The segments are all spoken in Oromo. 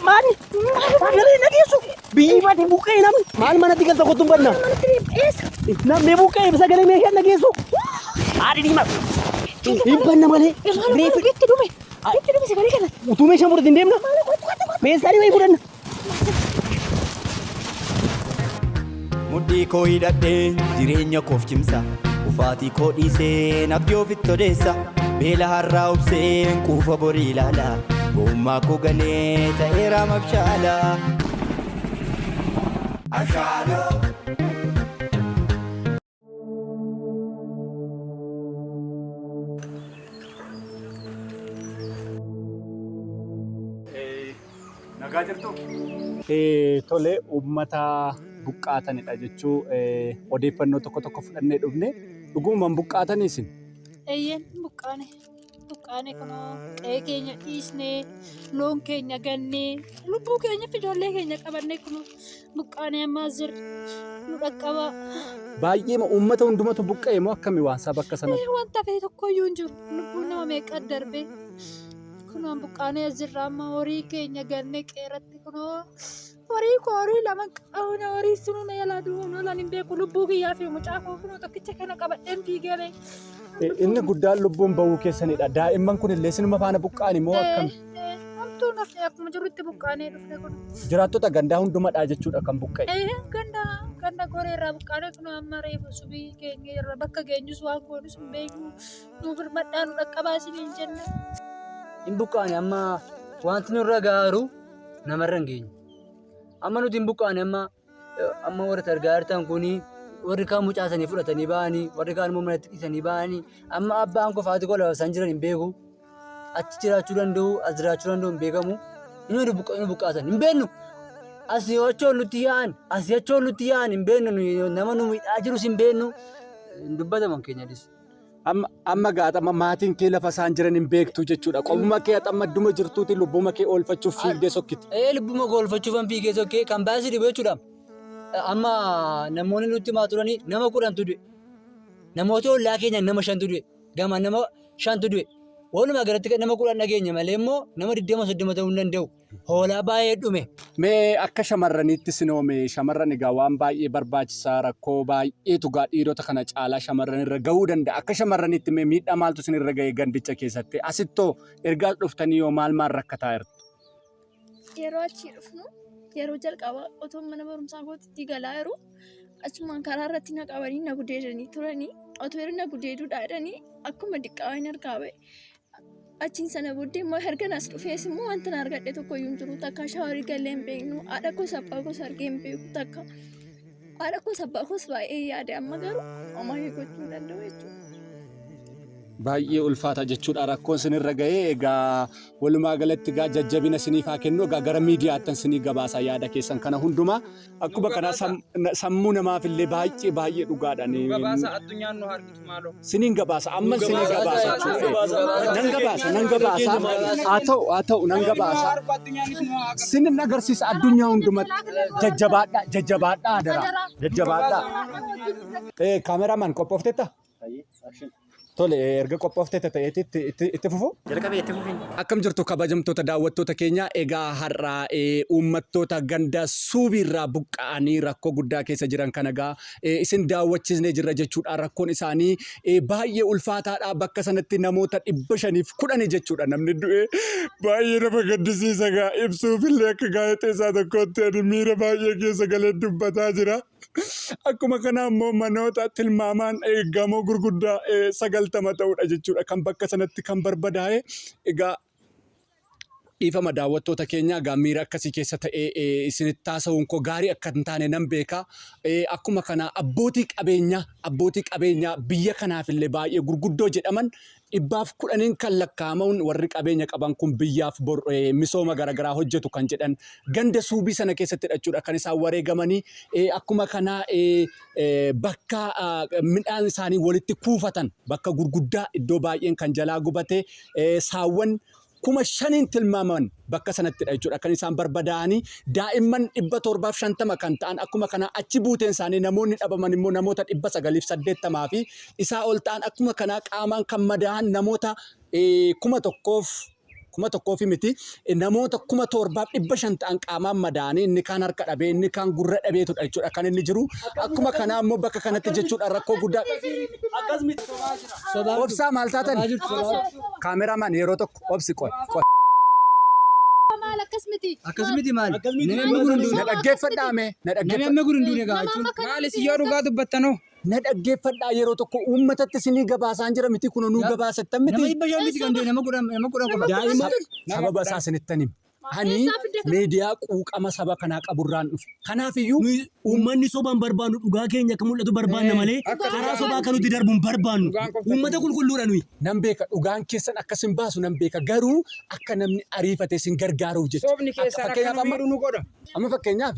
Maali? Sagalee dhageessu. Biyyi baate buqqee namni. Maal manatti galta kottu hin banna. Eessa? Namni buqqee sagalee meeshaan dhageessu. Haadhi diimaa. Hin banna malee. Reefu Itti dhume. Itti dhume sagalee kana. utuu meeshaan fudhate hin deemna. Meeshaalee wayii fudhanna. Mudhii koo hidhadhee jireenya koof cimsa. Kufaatii koo dhiiseen abdii ofitti odeessa. Beela har'aa obseen quufa borii ilaala. Gowwummaa koo ganee ta'eera mabshaala. Ashaaloo. Nagaa jirtu? Tole, uummata buqqaatanidha jechuu odeeffannoo tokko tokko fudhannee dhufne. Dhugumaan buqqaatanii isin? Eeyyeen buqqaane. Buqqaane kunoo qe'ee keenya dhiisnee loon keenya gannee lubbuu keenyaaf ijoollee keenya qabannee kunoo buqqaanee ammaa as jirra. Nu dhaqqabaa. Baay'eema uummata hundumatu buqqa'e moo akkami waan isaa bakka sanatti? Wanta hafe tokkoyyuu hin jiru. Lubbuun nama meeqa darbee. Kunoo buqqaanee as jirra amma horii keenya gannee qeerratti kunoo horii koo horii lama qabna horii sunuu na jalaa du'uun oolan hin beeku lubbuu kiyyaa fi mucaa koo kunoo tokkicha kana qabadheen fiigee ba'e. Inni guddaan lubbuun ba'uu keessanidha. Daa'imman kun illee sinuma faana buqqa'an immoo akkam? Homtuu nafni akkuma jirutti buqqaanee dhufne kun. Jiraattota gandaa hundumadhaa jechuudha kan buqqa'e. Ganda ganda goree irraa buqqaanee kun amma reefu subii keenya irra bakka geenyus waan goonus hin beeknu. Nu birmadhaa nu dhaqqabaa isiniin jenna. Hin buqqaane amma wanti nurra gaaru namarra hin geenye. Amma nuti hin buqqaane amma amma warri argaa jirtan kuni warri kaan mucaa isaanii fudhatanii ba'anii warri kaan immoo manatti dhiisanii ba'anii amma abbaan koo fi haati koo lafa isaan jiran hin beeku. Achi jiraachuu danda'u as jiraachuu danda'u hin beekamu. Inni nu buqqa- nu buqqaasan hin beeknu. Asii achoon nutti yaa'an asii achoon nutti yaa'an hin beeknu nuyi nama nu miidhaa jirus hin beeknu. Hin dubbataman keenya dhis. Amma amma gaa amma maatiin kee lafa isaan jiran hin beektu jechuudha. Qomuma kee amma adduma jirtuuti lubbuma kee oolfachuuf fiigdee sokkite. Ee lubbuma koo oolfachuufan fiigee sokkee kan baay'ee si dhibu jechuudha. Amma namoonni nutti himaa turanii nama 10tu du'e. Namoota ollaa keenya nama shantu du'e. Gama nama shantu du'e. Walumaa galatti nama 10 dhageenya malee immoo nama 20 30 ta'uu hin danda'u. Hoolaa baay'ee dhume. Mee akka shamarraniitti sinoome shamarran egaa waan baay'ee barbaachisaa rakkoo baay'eetu gaa dhiirota kana caalaa shamarran irra gahuu danda'a. Akka shamarraniitti mee miidhaa maaltu isin irra ga'e gandicha keessatti? Asittoo erga as dhuftanii yoo maal maal rakkataa jirtu? Yeroo achii dhufnu yeroo jalqaba otoo mana barumsaa kootitti galaa jiru achumaan karaa irratti na qabanii na gudeedanii turanii otoo yeroo na gudeeduudha jedhanii akkuma diqqaa hin harkaa ba'e. Achiin sana booddee immoo ergan as dhufees immoo wanta na argadhe tokko iyyuu hin jiru. Takka shaaworii galee hin beeknu. Haadha koos abbaa koos argee hin beeku takka. Haadha koos abbaa koos baay'ee yaade amma garuu homaa gochuu hin danda'u jechuudha. Baay'ee ulfaata jechuudha rakkoon sinirra ga'ee egaa walumaa galatti egaa jajjabina siniif haa kennu egaa gara miidiyaattan sinii gabaasa yaada keessan kana hundumaa Akkuma kanaa sammuu namaaf illee baay'ee baay'ee dhugaadha. Nu gabaasa addunyaan nu harkitu maaloo. Siniin gabaasa amman siniin gabaasa. Nan gabaasa nan gabaasa haa ta'u haa ta'u nan gabaasa. Sinin agarsiisa addunyaa hundumatti jajjabaadhaa jajjabaadhaa adaraa jajjabaadhaa. Kaameraman qophoofteetta? Tole erga qophoofteetta ta'eeti itti fufu. Jalqabee itti fufi. Akkam jirtu kabajamtoota daawwattoota keenya egaa har'a uummattoota ganda suubiirraa buqqa'anii rakkoo guddaa keessa jiran kana egaa isin daawwachiisnee jirra jechuudha. Rakkoon isaanii baay'ee ulfaataadha. Bakka sanatti namoota 510 jechuudha namni du'e baay'ee nama gaddisiisa egaa ibsuufillee akka gaazexeessaa tokkootti ani miira baay'ee keessa galee dubbataa jira. Akkuma kana immoo manoota tilmaamaan gamoo gurguddaa 90 ta'udha jechuudha kan bakka sanatti kan barbadaa'e. Egaa dhiifama daawwattoota keenya egaa miira akkasii keessa ta'ee isinitti haasa'uun koo gaarii akka hin taane nan beeka. Akkuma kana abbootii qabeenyaa abbootii qabeenyaa biyya kanaaf illee baay'ee gurguddoo jedhaman 110n kan lakkaa'aman warri qabeenya qaban kun biyyaaf bor misooma garaagaraa hojjetu kan jedhan ganda suubii sana keessatti jechuudha kan isaan wareegamanii akkuma kana bakka midhaan isaanii walitti kuufatan bakka gurguddaa iddoo baay'een kan jalaa gubate saawwan 5,000n tilmaamaman bakka sanattidha jechuudha kan isaan barbadaa'anii daa'imman 750 kan ta'an akkuma kana achi buuteen isaanii namoonni dhabaman immoo namoota 980 fi isaa ol ta'an akkuma kanaa qaamaan kan madaa'an namoota 1000 fi miti, namoota 7500 ta'an qaamaan madaa'anii, inni kaan harka dhabee, inni kaan gurra dhabeetudha jechuudha kan inni jiru. Akkuma kanaa immoo bakka kanatti jechuudha rakkoo guddaa. Obsaa, maal taatan? Kaameramaan, yeroo tokko obsi, qoy qoy. Maal, akkas miti. Akkas miti maali? Namni amma kun hin Na duune. dhaggeeffadhaa mee, na Namni dhaggeeffadhaa. amma kun hin duune gaa jechuun. Maali si yoo dhugaa dubbattanoo? Na dhaggeeffadhaa yeroo tokko, uummatatti isinii gabaasaan jira miti, kun nuu gabaasattan Nama miti. 500 miti kan du'e, nama 10 qofa. Daa'ima Sababa isaa isinittan hima. Ani miidiyaa quuqama saba kanaa qaburraan dhufe. Kanaafiyyuu Uummanni sobaan barbaannu, dhugaa keenya akka mul'atu barbaanna malee karaa sobaa akka nuti darbu hin barbaannu. Dhugaan qofatu. Uummata qulqulluudha nuyi. Nan beeka, dhugaan keessan akkas hin baasu nan beeka, garuu akka namni ariifate isin gargaaruuf jecha. Sobni keessaan akka Fakkeenyaaf nu amma miidhu nu godha. Amma fakkeenyaaf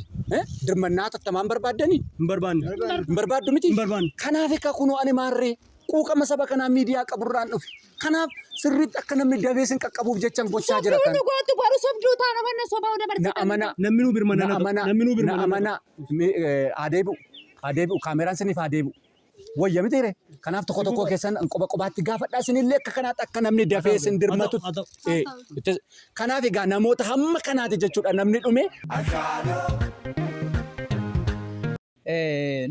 dirmannaa tattamaan barbaaddanii? Hin barbaannu. Hin barbaaddu miti. Hin barbaannu. Kanaaf egaa kunoo ani maarree quuqama saba kanaa miidiyaa qaburraan dhufe. Kanaaf sirriitti akka namni dafee isin qaqqabuuf jechan gochaa jira Sobduu kan. nu gootu baru, sobduu taana manna sobaa Na dabarsita. amanaa. Namni nuu birmannaa Na na ta'u. amanaa. Namni nuu Na birmannaa na ta'u. amanaa. Haa deebi'u. Haa deebi'u. Kaameraan siniif haa deebi'u. Wayya mitiire. Kanaaf tokko tokko keessan qoba qobaatti gaafadhaa, isinillee akka kanaatti akka namni dafee isin dirmatu. Haa ta'u. Kanaaf egaa namoota hamma kanaati jechuudha namni dhume.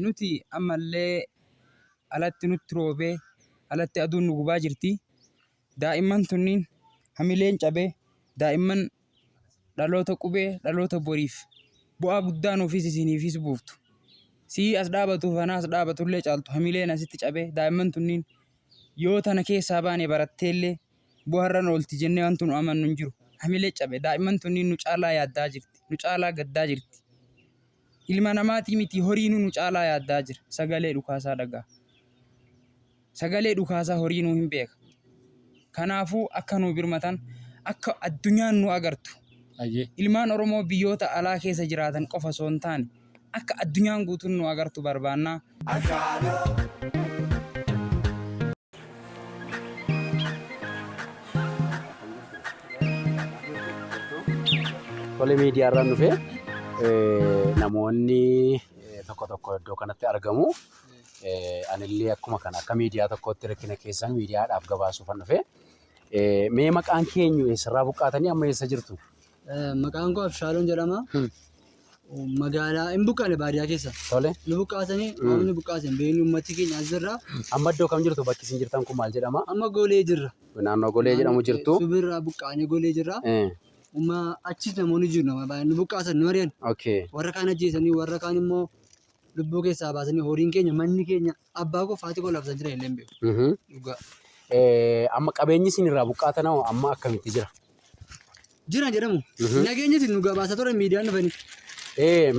Nuti ammallee alatti nutti roobee, alatti aduun nu gubaa jirti. Daa'imman tunniin hamileen cabee, daa'imman dhaloota qubee, dhaloota boriif bu'aa guddaa nuufis isiniifis buuftu. Sii as dhaabatuuf anaa as dhaabatullee caaltu hamileen asitti cabee, daa'imman tunniin yoo tana keessaa baane baratteellee bu'aarran oolti jennee wanti nu amannu hin jiru. Hamilee cabe, daa'imman tunniin nu caalaa yaaddaa jirti. Nu caalaa gaddaa jirti. Ilma namaatii miti, horiinuu nu caalaa yaaddaa jira. Sagalee dhukaasaa dhagaa. Sagalee dhukaasaa horiinuu hin beeka. Kanaafuu akka nu birmatan, akka addunyaan nu agartu. Ilmaan Oromoo biyyoota alaa keessa jiraatan qofa osoo hin taane akka addunyaan guutuun nu agartu barbaannaa. Tole, miidiyaarraan dhufee namoonni tokko tokko iddoo kanatti argamu. Anillee akkuma kana akka miidiyaa tokkootti rakkina keessan miidiyaadhaaf gabaasuufan dhufe. Mee maqaan keenyu, eessarraa buqqaatanii, amma eessa jirtu? Maqaan koo Abshaaloon jedhama. Magaalaa hin buqqaane, baadiyyaa keessa. Nu buqqaasanii, namni buqqaasan beeknu, uummati keenya as jirra. Amma iddoo kam jirtu? Bakki isin jirtan kun maal jedhama? Amma Golee jirra. Naannoo Golee jedhamu jirtu. Subirraa buqqaanee Golee jirra. Umma achis namoonni jiru, nama baay'ee nu buqqaasan, nu ari'an. Warra kaan ajjeesanii, warra kaan immoo lubbuu keessaa baasanii, horiin keenya, manni keenya, abbaa koo, faati koo labsan jira illee hin beeku. Dhugaa. Amma qabeenyi isin irraa buqqaatan hoo amma akkamitti jira? Jira jedhamu. Nageenyatti nu gabaasa ture miidiyaan dhufanii.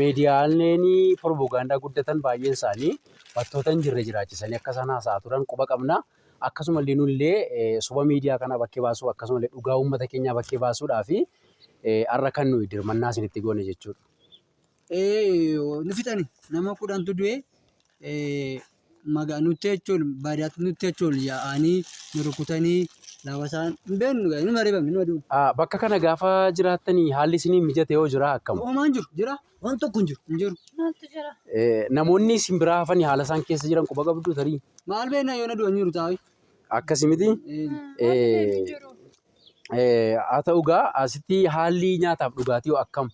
Miidiyaaleen propagaandaa guddatan baay'een isaanii wantoota hin jirre jiraachisanii akka isaan haasa'aa turan quba qabna. Akkasumallee nullee soba miidiyaa kana bakkee baasuu, akkasumallee dhugaa uummata keenyaa bakkee baasuudhaa fi har'a kan nuyi dirmannaa isinitti goone jechuudha. Nu fixani, nama 10tu du'e. Magaa nutti jechuun baadiyyaatti nutti jechuun yaa'anii nu rukutanii, lafa isaan hin beeknu, nu mariifamne nu aduun. Bakka kana gaafa jiraattanii haalli isinii mijate yoo jira akkam? Homaan jiru jira. Waan tokko hin jiru. Hin jiru. Maaltu jira? Namoonni isin biraa hafanii haala isaan keessa jiran quba qabdu tarii? Maal beekna, yoo na du'an jiru taa'u. Akkasi miti? Waan jiru. Haa ta'u gaa, asitti haalli nyaataaf dhugaatii hoo akkam?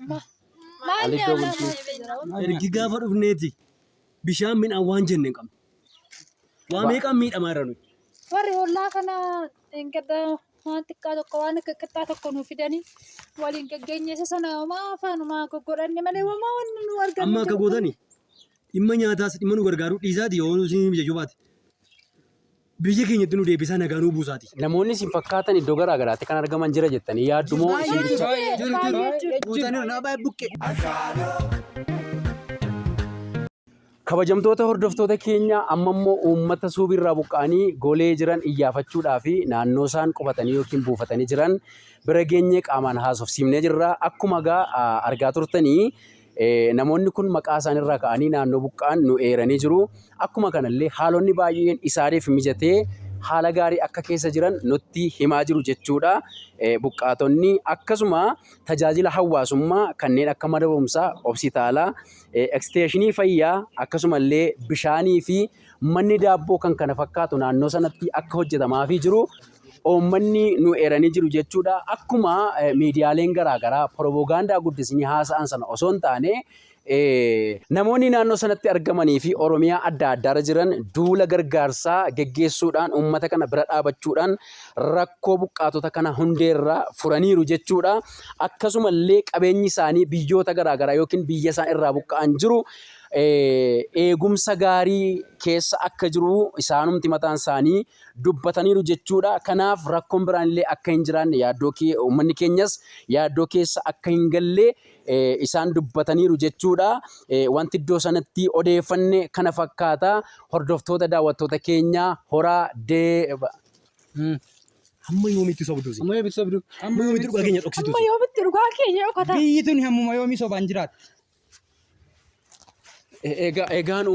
Maal Haalli iddoo nyaata? bultii? Ergi gaafa dhufneeti bishaan, midhaan waan jenne hin qabnu. Waa meeqaan miidhamaa irra nuyi. Warri hollaa kana gadda waan xiqqaa tokko, waan akka qixxaa tokko nu fidanii waliin gaggeenye, isa sana homaa afaanumaa goggodhanne malee homaa wanni nu argannu Amma akka jiru. gootani dhimma nyaataas, dhimma nu gargaaruu dhiisaati, yoo isin mijachuu baate. Biyya keenyatti nu deebisaa, nagaa nuu buusaati. Namoonni isin fakkaatan iddoo garaa garaatti kan argaman jira jettanii yaaddu moo isin bicha? Jiru jiru. Guutaniiru, nama baay'ee buqqee. Kabajamtoota hordoftoota keenya, amma immoo uummata Suubiirraa buqqa'anii Golee jiran iyyaafachuudhaa fi naannoo isaan qubatanii yookiin buufatanii jiran bira geenyee qaamaan haasofsiifnee jirra. Akkuma egaa argaa turtanii, namoonni kun maqaa isaaniirraa ka'anii naannoo buqqa'an nu eeranii jiru. Akkuma kanallee haalonni baay'een isaaniif mijatee haala gaarii akka keessa jiran nutti himaa jiru jechuudha. Buqqaatonni akkasuma tajaajila hawaasummaa kanneen akka mana barumsaa, hospitaalaa, eksteeshinii fayyaa, akkasumallee bishaanii fi manni daabboo kan kana fakkaatu naannoo sanatti akka hojjetamaafii jiru uummanni nu eeranii jiru jechuudha. Akkuma miidiyaaleen garaagaraa piroopagaandaa guddisanii haasa'an sana osoo hin taane namoonni naannoo sanatti argamanii fi Oromiyaa adda addaarra jiran duula gargaarsaa geggeessuudhaan uummata kana bira dhaabachuudhaan rakkoo buqqaatota kana hundeerraa furaniiru jechuudha. Akkasumallee qabeenyi isaanii biyyoota garaagaraa yookiin biyya isaan irraa buqqa'an jiru eegumsa gaarii keessa akka jiru isaanumti mataan isaanii dubbataniiru jechuudha. Kanaaf rakkoon biraan illee akka hin jiraanne yaaddoo uummanni keenyas yaaddoo keessa akka hin galle isaan dubbataniiru jechuudha. Wanti iddoo sanatti odeeffanne kana fakkaata. Hordoftoota daawwattoota keenyaa horaa dee. Hamma yoomiitti sobdu isin? Amma yoomitti sobdu? Hamma yoomiitti dhugaa keenya dhoksitu Amma isin? yoomitti dhugaa keenya dhokata? Biyyi tuni hammuma yoomii sobaan jiraatti? Egaa egaan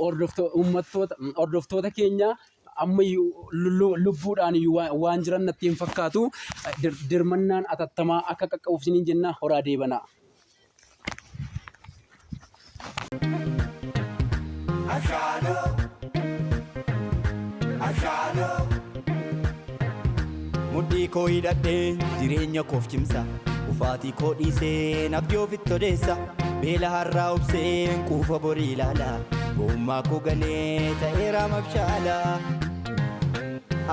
hordoftoota hordoftoota keenya ammayyuu lubbuudhaan iyyuu waan jiran natti hin fakkaatu. Dirmannaan atattamaa akka qaqqabuuf isiniin jenna horaa deebanaa. Mudhii koo hidhadhee jireenya koof cimsa. Kufaatii koo dhiiseen abdii ofitti odeessa. Beela har'aa obseen quufa borii ilaala. Gowwummaa koo ganee ta'eeraam abshaala.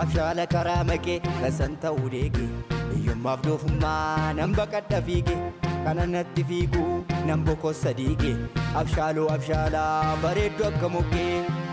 Abshaala karaa maqee tasan ta'uu deege. Hiyyummaaf doofummaa nan baqadha fiige. Kana natti fiigu nan bokossa diige. Abshaaloo abshaalaa bareeddu akka moggee.